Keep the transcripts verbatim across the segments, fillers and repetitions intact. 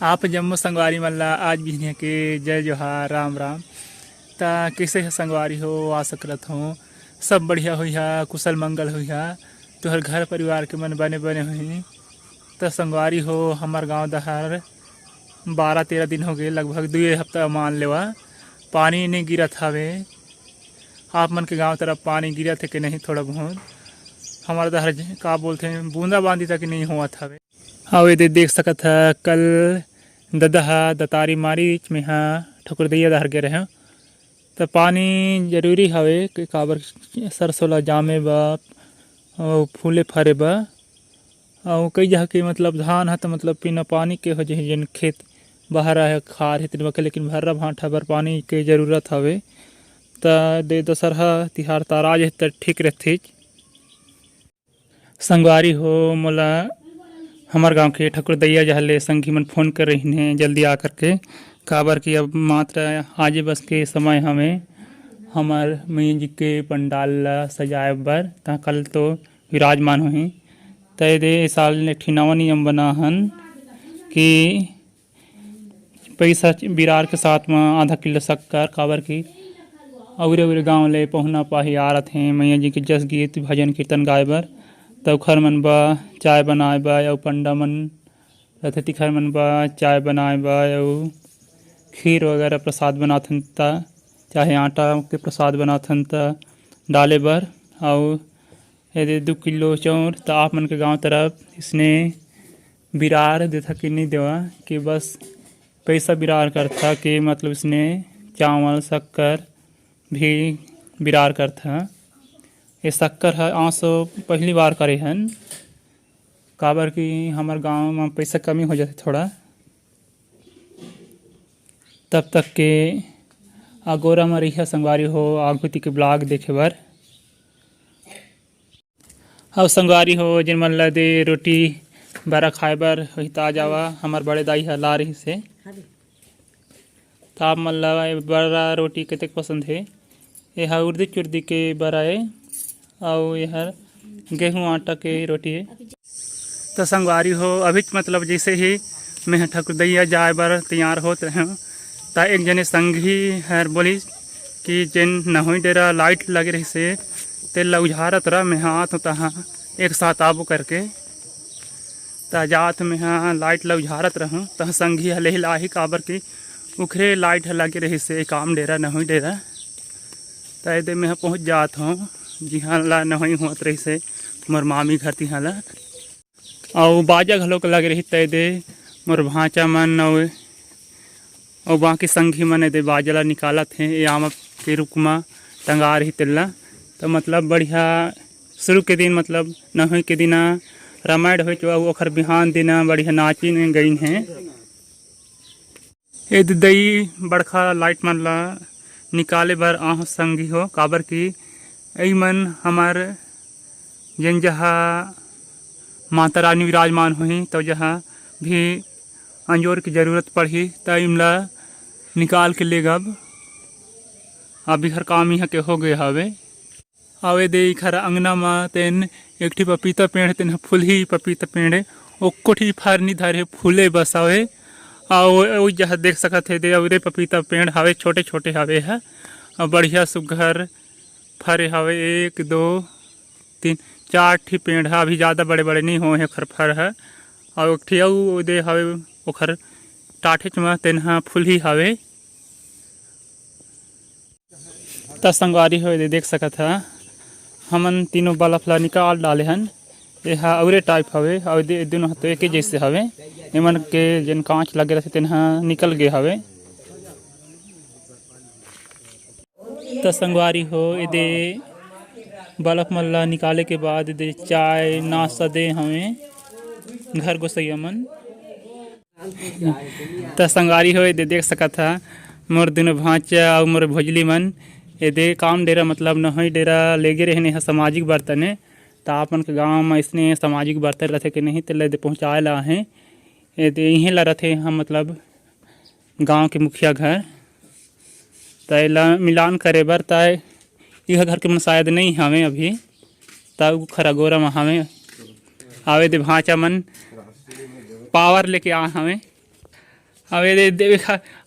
आप जम्मो संगवारी मन ला आज बिहनिया के जय जोहार, राम राम। त कइसे हे संगवारी हो? आशा करत हों सब बढ़िया होइहा, कुशल मंगल होइहा। तुहर घर परिवार के मन बने बने होही। त संगवारी हो, हमर गांव डहर बारह तेरह दिन होगे, लगभग दुई हफ्ता मान लेवा, पानी नइ गिरत हवे। आप मन के गांव तरफ पानी गिरत हे कि नहीं? थोड़ा बहुत हमर डहर का बोलथे, बूंदा बांदी तक नइ होवत हवे। अउ एदे देख सकत ह, कल ददा ह दतारी मारिच, मेहा ठकुरदैया डहर गे रहेंव। त पानी जरूरी हवे, काबर सरसों ला जामे बर अउ फूले फरे बर। अउ कई जगह के मतलब धान ह त मतलब बिना पानी के हो जाही, जेन खेत बहरा हे, खार हे, तेन बके, लेकिन भर्रा भांठा बर पानी के जरूरत हवे। त दे दशहरा तिहार तारा जे त ठीक रहथे। संगवारी हो, मोला हमर गांव के ठकुरदैया जहर ले संगी मन फोन कर रहिन हे, जल्दी आ करके, काबर कि अब मात्र आजे बस के समय हवे हमर मैया जी के पंडाल ला सजाए बर। त कल तो विराजमान होही, त एदे ए साल एक ठी नवा नियम बना हन कि पैसा बिरार के साथ म आधा किलो शक्कर, काबर कि अउरे अउरे गांव ले पहुना पाही आ रथे मैया जी के जस गीत भजन कीर्तन गाए बर, त ओखर मन बर चाय बनाए बर अउ पंडा मन रथे तिखर मन बर चाय बनाए बर अउ खीर वगैरह प्रसाद बनाथन त, चाहे आटा के प्रसाद बनाथन त डाले बर। अउ एदे दू किलो चाउर त आप मन के गांव तरफ इसने बिरार देथा कि नहीं देवा, कि बस पैसा बिरार करथा, कि मतलब इसने चावल शक्कर भी बिरार करथा। ये शक्कर ह आसो पहली बार करे हन, काबर कि हमर गांव म पैसा कमी हो जाथे थोड़ा, तब तक के अगोरा म रहिहा संगवारी हो, आगू ती के vlog देखे बर। अउ संगवारी हो, जेन मन ल दे रोटी बरा खाए बर होही त आ जावा, हमर बड़े दाई ह ला रहिस हे। त आप मन ल ए बरा रोटी कतेक पसंद हे? एहा उर्दी चुर्दी के बरा ए, अउ एहर गेहूं आटा के रोटी ए। त संगवारी हो, अभीच मतलब जइसे ही मैं ठकुरदैया जाए बर तैयार होत रहेंव, त एक जने संगी हर बोलिस कि जेन नहोई डेरा light लगे रहिसे, तेला उझारत रह, मैं आत हों तहाँ एक साथ आबो करके। त जात में हा light ला उझारत रहूं, त संगी ह लेहिला आही, काबर कि उखरे light ह लगे रहिसे काम डेरा, नहोई डेरा। त एदे में हा पहुंच जात हों, जिहां ला नहोई होत रहिसे मोर मामी घर तिहां ला। अउ बाजा घलोक लगे रहिस, त एदे मोर भांचा मन अउ अउ बाकी संगी मन एदे बाजा ला निकालत हे, ए आमा के रुख म टंगा रही तेला। त मतलब बढ़िया शुरू के दिन, मतलब नहोई के दिना रामायण होय, अउ ओखर बिहान दिना बढ़िया नाचिन गइन हे। एदे दई बड़खा light मन ला निकाले बर आहो संगी हो, काबर कि एई मन हमर जेन जहाँ माता रानी विराजमान होही, तो जहाँ भी अंजोर के जरूरत पड़ही, त इमला निकाल के लेगब। अब इखर काम इहाँ के हो गए हवे। अउ एदे इखर अंगना म तेन एक ठी पपीता पेड़, तेन ह फूलही पपीता पेड़ हे, ओक्को ठी फर नि धरे, फूले बस हवे। अउ ओ जहाँ देख सकत हे, दे अउ रे पपीता पेड़ हवे, छोटे-छोटे हवे ह, अउ बढ़िया सुग्घर फरे हवे, एक, दो, तीन, चार ठी पेड़ ह, अभी ज़्यादा बड़े-बड़े नइ होए हे ओखर फर ह। अउ एक ठी अउ दे हवे, ओखर टाठेच म तेन ह फूलही हवे। त संगवारी हो, एदे देख सकत ह, हमन तीनों बल्ब ला निकाल डाले हन। एहा अउरे type हवे, अउ दे, दुनों ह तो एके जइसे हवे। एमन के जेन कांच लगे रथे, तेन ह निकल गे हवे। त संगवारी हो, एदे बल्ब मन ला निकाले के बाद एदे चाय नाश्ता दे हवे घर गोसैया मन। त संगवारी हो, एदे देख सकत ह, मोर दुनो भांचा अउ मोर भोजली मन एदे काम डेरा, मतलब नहोई डेरा लेगे रहिन ह सामाजिक बर्तन ए। त आप मन के गांव म इसने सामाजिक बर्तन रथे के नहीं, तेला एदे पहुंचाए ला आहे। एदे इहें ला रथे हम, मतलब गांव के मुखिया घर। त एला मिलान करे बर, त इह घर के मन शायद नइ हवे अभी, त उ खरा गोरा म हवे। आवे दे भांचा मन power लेके आ हवे। अबे दे, दे,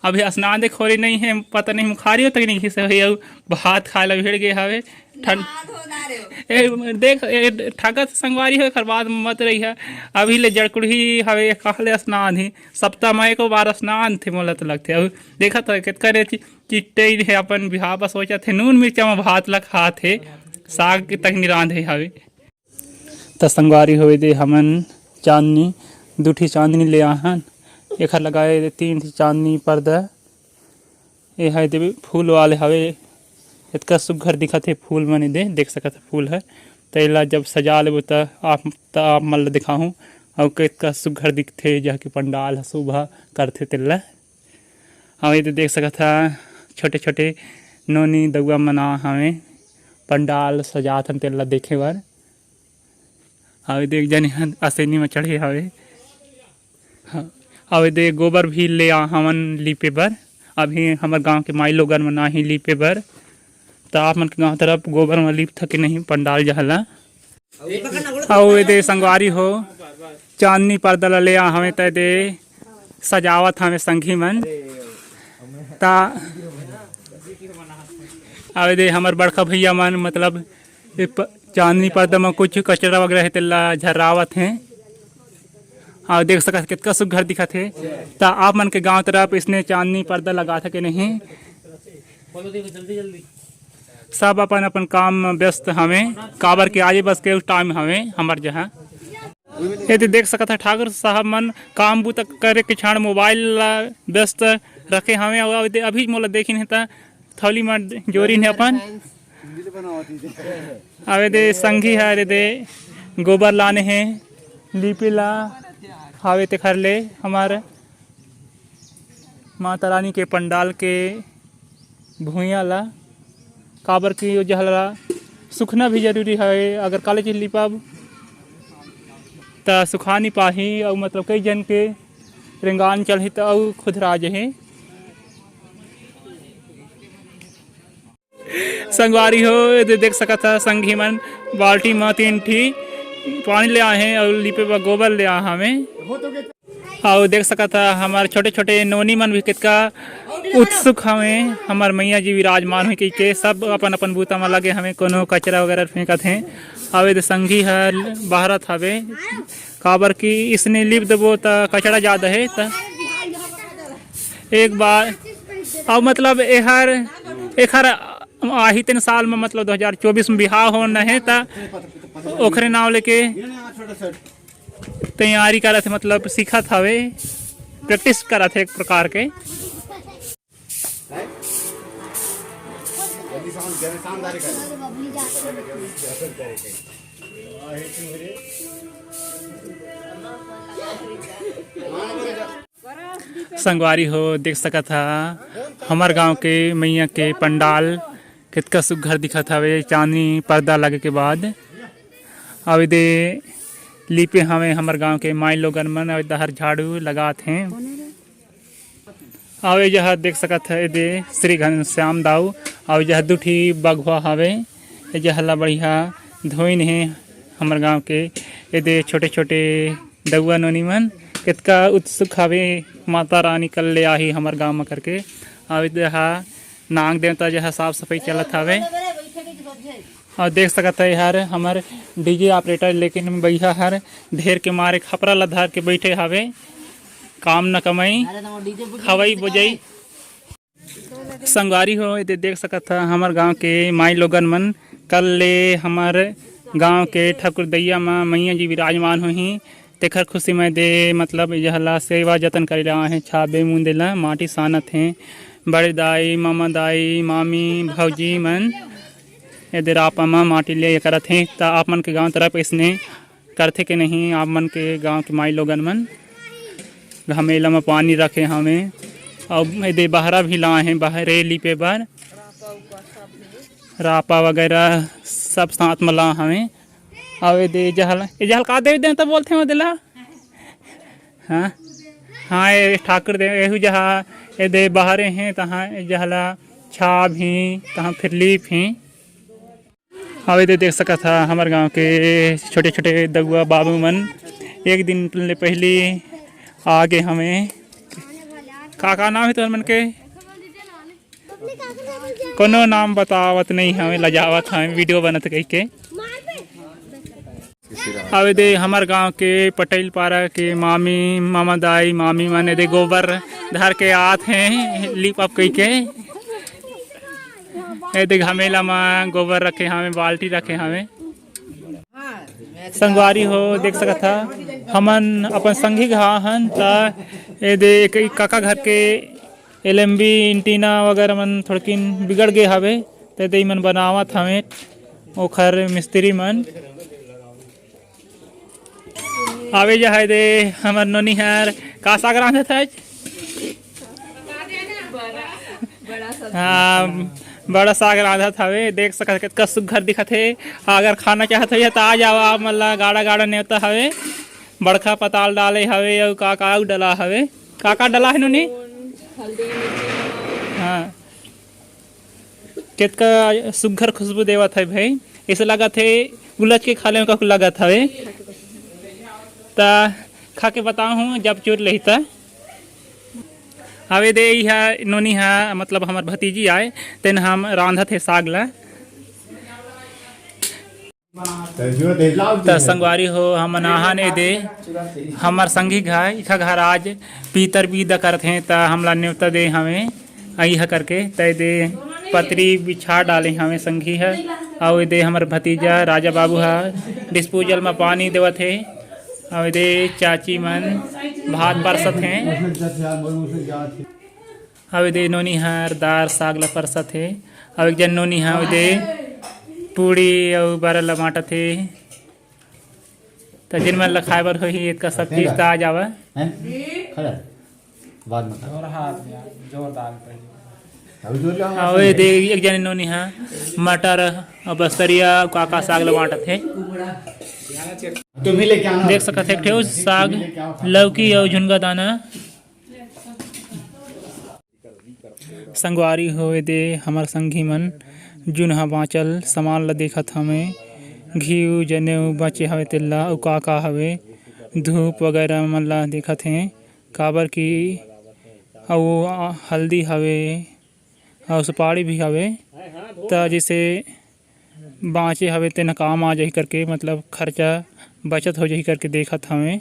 अभी स्नान दे खोरे नहीं है, पता नहीं मुखारी हो तक नहीं घिसे होही, अउ भात खाए ला भिड़ गए हवे। ठंड ए, देख ए, ठगत संगवारी हो, एकर बाद मत रही है। अभी ले जड़कुड़ही हवे, कहले स्नान ही सप्ताह में एको बार स्नान थे, मोला तो लगथे। अउ देखत हो कितका रे चि-, चिट्टे ही है अपन बिहाव बस सोचत हे, नून मिर्चा में भात ला खात हे, साग तक निरांध है हवे। त संगवारी होए दे हमन चांदनी, दू ठी चांदनी ले आहन। एखर लगाए दे तीन ठी चांदनी पर्दा। ए हा दे फूल वाले हवे, एतका सुग्घर दिखत हे फूल मन दे, देख सकत हे फूल ह। त एला जब सजा लेबो त आप, त आप मन ल दिखाहूँ, अउ कतका सुग्घर दिखथे, जहाँ के पंडाल ह शोभा करथे तेला। अउ एदे देख सकत ह, छोटे-छोटे नोनी दउवा मन आ हवे, पंडाल सजात हन तेला देखे बर। अउ एदे एक जने ह असेनी म चढ़े हवे। हाँ, अउ एदे गोबर भी ले आ हवन लीपे बर। अभी हमर गांव के माई लोगन मन आही लीपे बर। त आप मन के गांव तरफ गोबर म लीप थके नहीं पंडाल जहला। अउ एदे संगवारी हो, चांदनी पर्दा ला ले आ हवे, त एदे सजावत हवे संगी मन। त अउ एदे हमर बड़का भैया मन, मतलब, ए प-, चांदनी पर्दा म कुछ कचरा वगैरह हे, तेला झर्रावत हे। अउ देख सकत हे, कतका सुग्घर दिखत हे। त आप मन के गांव तरफ इसने चांदनी पर्दा लगाथे के नहीं? सब अपन-अपन काम म व्यस्त हवे, काबर के आजे बस के टाइम हवे हमर जहाँ। एदे देख सकत ह, ठाकुर साहब मन काम बूता करे के क्षण मोबाइल ला व्यस्त रखे हवे। अउ एदे अभी मोला देखिन हे, त थौली म जोरिन हे अपन। अउ एदे संगी हर एदे गोबर लाने हे, लीपे ला हवे, तेखर ले हमर माता रानी के पंडाल के भुइयां ला, काबर कि ओ जहला सुखना भी जरूरी है। अगर काले चीज लिपब त सुखा नहीं पाही, अउ मतलब कई जन के रेंगान चलही त अउ खुदरा जही। संगवारी हो, एदे देख सकत ह, संगी मन बाल्टी म तीन ठी पानी ले आए हे अउ लिपे बर गोबर ले आए हवे। अउ देख सकत ह, हमर छोटे-छोटे नोनी मन भी कितका उत्सुक हवे, हमर मैया जी विराजमान होही कहिके। सब अपन-अपन बूता म लगे हवे, कोनो कचरा वगैरह फेंकत हे। अउ एदे संगी ह बहरत हवे, काबर कि इसने लिप देबो त कचरा जादा हे, त एक बार, अउ मतलब एहर, एखर आही तेन साल में, मतलब दो हज़ार चउबीस में बिहाव होना हे, त ओखरे नाव लेके तैयारी करत हे, मतलब सीखत हवे, practice करत हे एक प्रकार के। संगवारी हो, देख सकत ह, हमर गांव के मैया के पंडाल कितका सुग्घर दिखत हवे, चांदनी पर्दा लगे के बाद। अउ एदे लिपे हवे हमर गांव के माई लोगन मन, अउ एदे हर झाड़ू लगात हे। अउ ए जहा देख सकत ह, एदे श्री घनश्याम दाऊ, अउ ए जहा दू ठी बघवा हवे। ए जहा ला बढ़िया धोइन हे हमर गांव के। एदे छोटे-छोटे दउवा नोनी मन कितका उत्सुक हवे, माता रानी कल ले आही हमर गांव म करके। अउ ए जहा नाग देवता जहा साफ सफाई चलत हवे। अउ देख सकत ह, एहर हमर D J operator, लेकिन भैया हर ढेर के मारे खपरा ला धर के बैठे हवे, काम न कमाई, खवाई बोजाई। संगवारी हो, एदे देख सकत ह, हमर गांव के माई लोगन मन कल ले हमर गांव के ठाकुर दैया म मैया जी विराजमान होही, तेखर खुशी में दे, मतलब, ए जहा ला सेवा जतन करे ला आहे, छाबे मुंदे ला माटी सानत हे, बड़े दाई, मामा दाई, मामी, भौजी मन एदे रापा म माटी ले करत हे। त आप मन के गांव तरफ इसने करथे के नहीं? आप मन के गांव के माई लोगन मन घमेला म पानी रखे हवे, अउ एदे बहरा भी लाए हे, बहरे लिपे बर रापा वगैरह सब साथ म ला हवे। अउ एदे ए जहा ला, ए जहा ला का देवी देवता बोलथे ओदे ला? हाँ, हाँ, ए ठाकुर दे, एहू जहा एदे बहरे हे, तहाँ ए जहा ला छाब ही, तहाँ फिर लीप ही। अउ एदे देख सकत ह, हमर गांव के छोटे-छोटे दगुआ बाबू मन एक दिन ले पहिली आ गे हवे। का का नाम हे तुमन के? कोनो नाम बतावत नहीं हवे, लजावत हवे, वीडियो बनत कहिके। अबे दे हमर गांव के पटेल पारा के मामी, मामा दाई, मामी मन एदे गोबर धर के आत हे, लीप अप कहिके। एदे घमेला म गोबर रखे हवे, बाल्टी रखे हवे। संगवारी हो, देख सकत हा, हमन अपन संगी घा हन, त एदे एक काका घर के एलएमबी एंटीना वगैरह मन थोड़किन बिगड़ गे हवे, त एदे मन बनावत हवे, ओखर मिस्त्री मन। आवे जा है दे हमर नोनी हर, का साग रांधत है? हाँ, बड़ा साग रांधत हवे, देख सकत कतका सुग्घर दिखत हे। अगर खाना चाहत हो त आ जाओ, आप मन ला गाड़ा गाड़ा नेवता हवे। बड़का पताल डाले हवे अउ का का अउ डला हवे, का का डला है नोनी? हल्दी, मिर्ची, नमक। हाँ, कतका सुग्घर खुशबू देवत है भाई, ऐसे लगत है उलच के खा ले का लगत हवे। त खा के बताहूँ जब चोट लेही त। अबे दे इहा नोनी हा, मतलब हमर भतीजी आय, तेन हम रांधत हे साग ला। त संगवारी हो, हमन आहन एदे हमर संगी घर, इखा घर आज पीतर बिदा करत हे, त हमला नेवता दे हवे, अइहा करके। त एदे पतरी बिछा डाले हवे संगी ह, अउ एदे हमर भतीजा राजा बाबू ह डिस्पोजल म पानी देवत हे, अउ एदे चाची मन भात परसत हे। अउ एदे नोनी हर दार साग ला परसत हे। अउ एक जन नोनी ह ओदे पूड़ी अउ बरा ला बांटत हे। त जिन मन ला खाए बर होही, एतका सब चीज त आ जावा। हैं? खड़ा। बाद में खा। जोरदार, जोरदार। अउ एदे एक जन नोनी ह मटर अउ बस्तरिया अउ का का साग ला बांटत हे। तुम ही लेके आना। देख सकत हे एक ठे साग, लौकी अउ झुनगा दाना। संगवारी हो, एदे हमर संगी मन जुनहा बांचल समान ल देखत हवे, घीव, जनेऊ बांचे हवे तेला, अउ का का हवे, धूप वगैरह मन ल देखत हे, काबर कि अउ हल्दी हवे, अउ सुपारी भी हवे, त जैसे बांचे हवे तेन काम आ जाही करके, मतलब खर्चा बचत हो जाही करके देखत हवे।